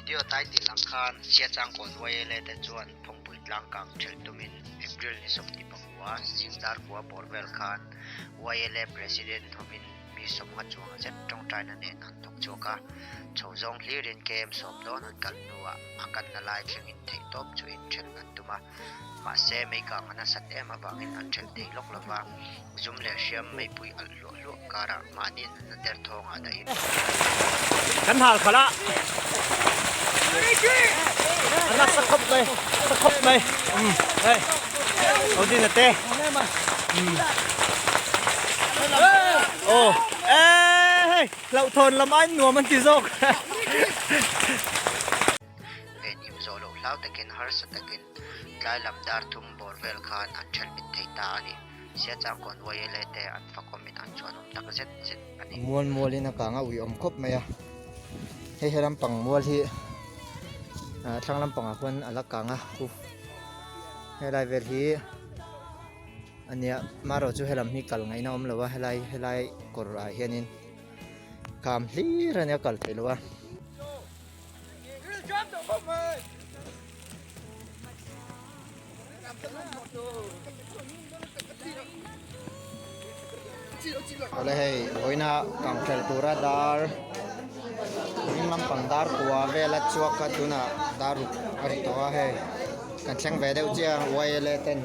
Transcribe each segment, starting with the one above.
Video title ang khan Siachangkawn YLA te chuan Phawngpui tlang kang thelh tumin April ni 24 zing dar kua bawr vel khan YLA President hovin mi sawmnga chuang zet tawngtaina nen an thawk chhuak a, chho zawng hlirin KM sawm dawn an kal hnuah a kanna lai thlengin theihtawp chu inthelh an tum a. Mahse, meikang a nasat em avangin an thelh thei lawk lo va, zum leh hriam meipui alh hluah hluah karah mahni nunna derthawngah dahin. Kan hal khalh a, a nasa khawp mai, nasa khawp mai, umm hei Odin-a te, umm aw eee hei hlauhthawn lam aiin nuam an ti zawk. Venhim zawh loh hlau takin harsa takin tlai lam dar thum bawr vel khan an ṭhelh mit thei ta a ni. Siachangkawn YLA te an fakawmin an chhuanawm tak zet zet a ni. Mual mualin a kang a ui awm khawp mai a, hei he lampang mual hi thlang lampangah khuan a la kang a khu helai vel hi a nia marawh chu helam hi kal ngaihna awm lo a helai helai kawr ah hianin kham hlir a nia kal theih loh a. Awle hei vawiina kangthelh tura dar ding lampang dar kua vela chhuak kha tunah dar ruk a ri tawh a hei kan thleng ve deuh chiah a YLA ten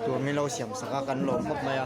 tur min lo siam sak a kan lawm khawp mai a.